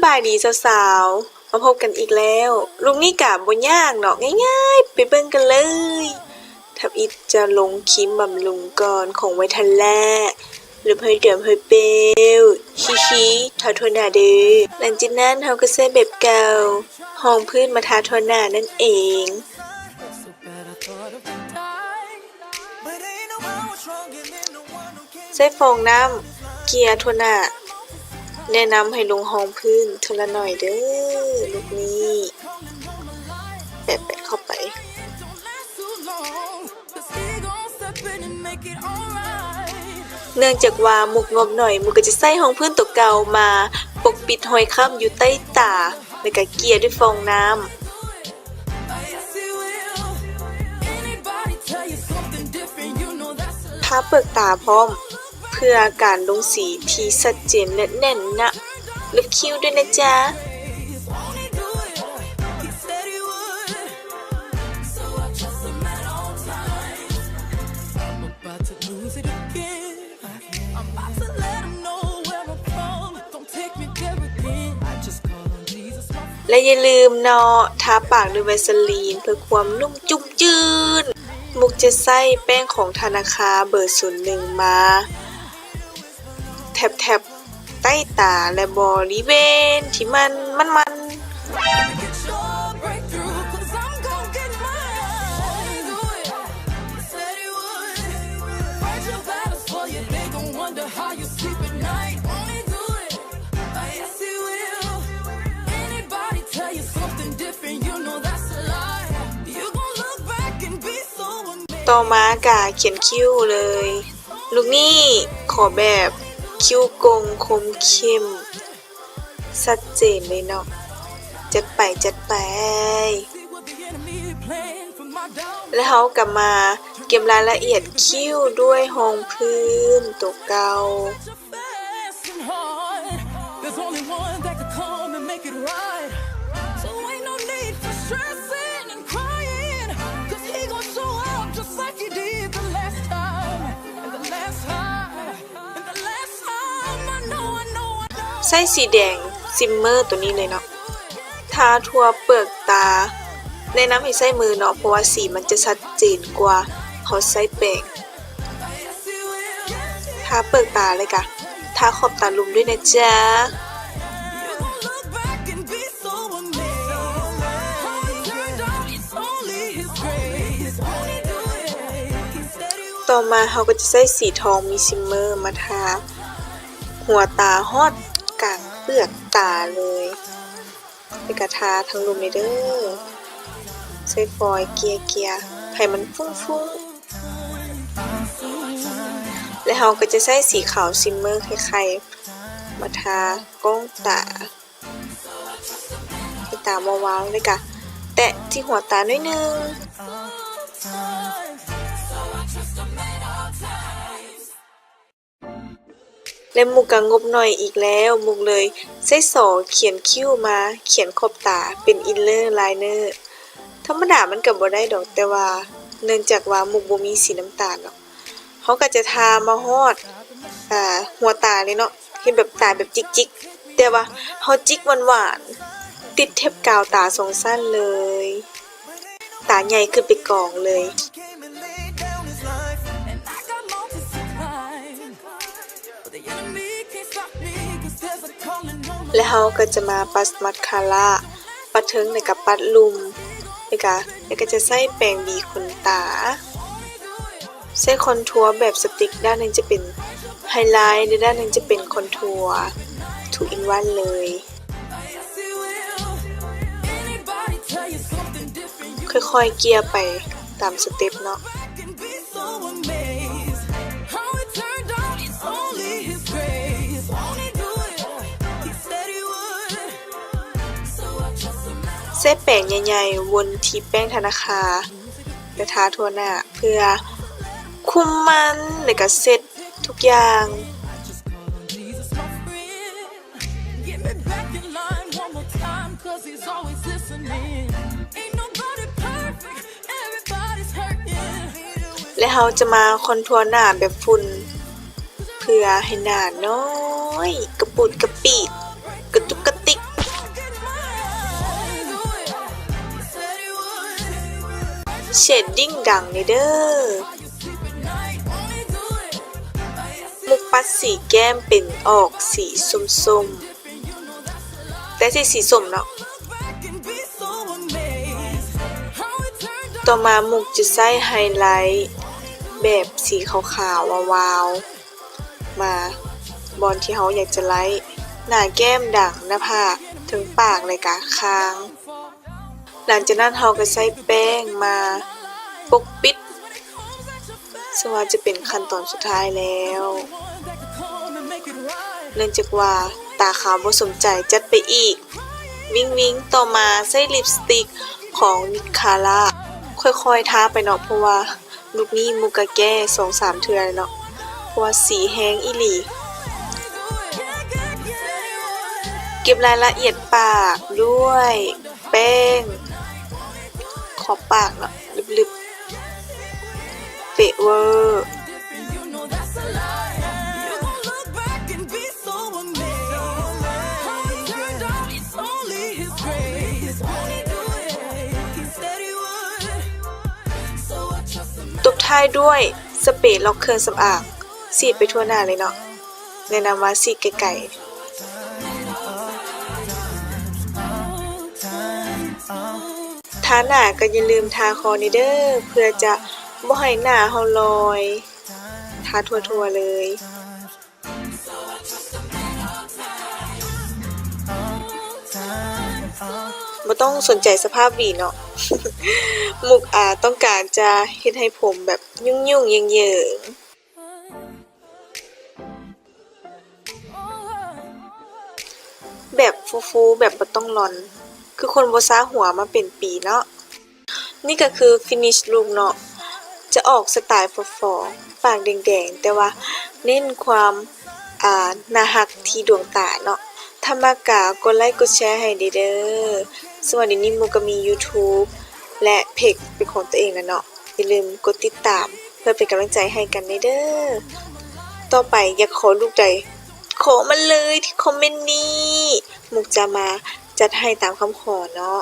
ສະບາຍດີສາວໆ ມາພົບກັນອີກແລ້ວ. ລຸກນີ້ກະບໍ່ຍາກເນາະ, ງ່າຍໆ ໄປເບິ່ງກັນເລີຍ. ທຳອິດຈະລົງຄຣີມບຳລຸງກ່ອນ ຂອງໄວທາແລ ແລ້ວຄ່ອຍເຕີມ ຄ່ອຍເປວ ຮີໆ ທາທົ່ວໜ້າເດີ້. ຫຼັງຈາກນັ້ນເຮົາກໍໃຊ້ແບບເກົ່າ ຮອງພື້ນມາທາທົ່ວໜ້ານັ້ນເອງ. ໃຊ້ຟອງນ້ຳເກ່ຍທົ່ວໜ້າ. ແນະນຳໃຫ້ລົງຮອງພື້ນເທື່ອລະໜ້ອຍເດີ້. ລຸກນີ້ແປະໆເຂົ້າໄປ. ເນື່ອງຈາກວ່າມຸກງົບໜ້ອຍ, ມຸກກໍຈະໃຊ້ຮອງພື້ນຕົວເກົ່າມາປົກປິດຮອຍຄ້ຳຢູ່ໃຕ້ຕາ ແລ້ວກໍເກ່ຍດ້ວຍຟອງນ້ຳ. ທາເປືອກຕາພ້ອມ ເພື່ອການລົງສີທີ່ຊັດເຈນ ແລະ ແໜ້ນໜາ ແລະ ຄິ້ວດ້ວຍນະຈ໊ະ. ແລະ ຢ່າລືມເນາະ ທາປາກດ້ວຍໄວສະລີນ ເພື່ອຄວາມນຸ້ມຈຸ້ມຈື່ນ. ມຸກຈະໃຊ້ແປ້ງຂອງທານາຄາເບີສູນໜຶ່ງມາແທັບໆ ໃຕ້ຕາ ແລະ ບໍລິເວນທີ່ມັນ ມັນ ມັນ. ຕໍ່ມາກະຂຽນຄິ້ວເລີຍ. ລຸກນີ້ຂໍແບບຄິ້ວກົງຄົມເຂັ້ມ ຊັດເຈນເລີຍເນາະ. ຈັດໄປ ຈັດໄປ. ແລ້ວເຮົາກໍມາເກັບລາຍລະອຽດຄິ້ວດ້ວຍຮອງພື້ນຕົວເກົ່າ. And the last time, and the last time, I know, I know, I know. ໃຊ້ສີແດງຊິມເມີຕົວນີ້ເລີຍເນາະ ທາທົ່ວເປືອກຕາ. ແນະນຳໃຫ້ໃຊ້ມືເນາະ ເພາະວ່າສີມັນຈະຊັດເຈນກວ່າເຮົາໃຊ້ແປງ. ທາເປືອກຕາ ແລ້ວກະທາຂອບຕາລຸ່ມດ້ວຍນະຈ໊ະ. ຕໍ່ມາເຮົາກໍຈະໃຊ້ສີທອງມີຊິມເມີມາທາຫົວຕາຮອດກາງເປືອກຕາເລີຍ ແລ້ວກະທາທັງລຸ່ມເລີຍເດີ້. ໃຊ້ຟອຍເກ່ຍໆ ໃຫ້ມັນຟຸ້ງໆ ແລ້ວເຮົາກໍຈະໃຊ້ສີຂາວຊິມເມີໄຂ່ໆ ມາທາກ້ອງຕາ ໃຫ້ຕາວາວໆ ແລ້ວກະແຕະທີ່ຫົວຕາໜ້ອຍໜຶ່ງ ແລະ ມຸກກໍງົບໜ້ອຍອີກແລ້ວ ມຸກເລີຍໃຊ້ສໍຂຽນຄິ້ວມາຂຽນຂອບຕາເປັນອິນເນີລາຍເນີ. ທຳມະດາມັນກໍບໍ່ໄດ້ດອກ ແຕ່ວ່າເນື່ອງຈາກວ່າມຸກບໍ່ມີສີນ້ຳຕານເນາະ ເຮົາກໍຈະທາມາຮອດ ອ່າ ຫົວຕາເລີຍເນາະ ເຮັດແບບຕາແບບຈິກໆ ແຕ່ວ່າເຮົາຈິກຫວານໆ ຕິດເທັບກາວຕາສອງຊັ້ນເລີຍ ຕາໃຫຍ່ຂຶ້ນໄປກອງເລີຍ. ແລະ ເຮົາກໍຈະມາປັດມັດຄາຣາ ປັດເທິງ ແລ້ວກໍປັດລຸ່ມ ແລ້ວກໍ ແລ້ວກໍຈະໃຊ້ແປງບີຂົນຕາ ໃຊ້ຄອນທົວແບບສະຕິກ ດ້ານໜຶ່ງຈະເປັນໄຮໄລ ແລະ ດ້ານໜຶ່ງຈະເປັນຄອນທົວ ທູອິນວັນເລີຍ. ຄ່ອຍໆເກ່ຍໄປຕາມສະເຕັບເນາະ. ໃຊ້ແປງໃຫຍ່ໆ ວົນທີ່ແປ້ງທະນາຄາ ແລະ ທາທົ່ວໜ້າ ເພື່ອຄຸມມັນ ແລະ ກະເຊັດທຸກຢ່າງ. ແລະ ເຮົາຈະມາຄອນທົວໜ້າແບບຝຸ່ນ ເພື່ອໃຫ້ໜ້ານ້ອຍ ກະປຸດກະປິດ ກະຕຸກກະຕິກ. ເຊດດິ້ງດັງແດ່ເດີ. ມຸກປັດສີແກ້ມເປັນອອກສີສົ້ມໆ ແຕ່ຊິສີສົ້ມເນາະ. ຕໍ່ມາມຸກຈະໃຊ້ໄຮໄລແບບສີຂາວໆ ວາວໆ ມາບ່ອນທີ່ເຮົາຢາກຈະໄລ່ ໜ້າແກ້ມ ດັງ ໜ້າຜາກ ເທິງປາກ ແລະກະຄາງ. ຫຼັງຈາກນັ້ນເຮົາກໍໃຊ້ແປ້ງມາປົກປິດ ເຊິ່ງວ່າຈະເປັນຂັ້ນຕອນສຸດທ້າຍແລ້ວ. ເນື່ອງຈາກວ່າຕາຂາວບໍ່ສົມໃຈ ຈັດໄປອີກ ວິງໆ. ຕໍ່ມາໃຊ້ລິບສະຕິກຂອງນິຄາລາ ຄ່ອຍໆທາໄປເນາະ ເພາະວ່າ ລຸກນີ້ມຸກກະແກ້ສອງສາມເທື່ອແລ້ວເນາະ ເພາະວ່າສີແຮງອີ່ຫຼີ. ເກັບລາຍລະອຽດປາກດ້ວຍແປ້ງຂອບປາກເນາະ ລຶບໆ ເປະເວີ. ຕົບທ້າຍດ້ວຍສະເປລັອກເຄື່ອງສຳອາງ ສີດໄປທົ່ວໜ້າເລີຍເນາະ. ແນະນຳວ່າສີດໄກໆ. ທາໜ້າກໍຢ່າລືມທາຄໍແດ່ເດີ ເພື່ອຈະບໍ່ໃຫ້ໜ້າເຮົາລອຍ. ທາທົ່ວໆເລີຍ. ບໍ່ຕ້ອງສົນໃຈສະພາບຫວີເນາະ. ມຸກອາຕ້ອງການຈະເຮັດໃຫ້ຜົມແບບຫຍຸ້ງໆເຫຍິງໆ ແບບຟູໆ ແບບບໍ່ຕ້ອງລອນ ຄືຄົນບໍ່ສະຫົວມາເປັນປີເນາະ. ນີ້ກໍຄືຟິນິດລຸກເນາະ ຈະອອກສະໄຕລ໌ຝໍໆ ປາກແດງໆ ແຕ່ວ່າເນັ້ນຄວາມ ອ່າ ໜ້າຮັກທີ່ດວງຕາເນາະ. ຖ້າມັກກະກົດໄລກົດແຊໃຫ້ແດ່ເດີ. ສຳລັບດຽວນີ້ມຸກກໍມີຢູທູບ ແລະ ເພຈເປັນຂອງຕົວເອງແລ້ວເນາະ. ຢ່າລືມກົດຕິດຕາມເພື່ອເປັນກຳລັງໃຈໃຫ້ກັນແດ່ເດີ. ຕໍ່ໄປຢາກຂໍລຸກໃດ ຂໍມາເລີຍທີ່ຄອມເມັນນີ້ ມຸກຈະມາຈັດໃຫ້ຕາມຄຳຂໍເນາະ.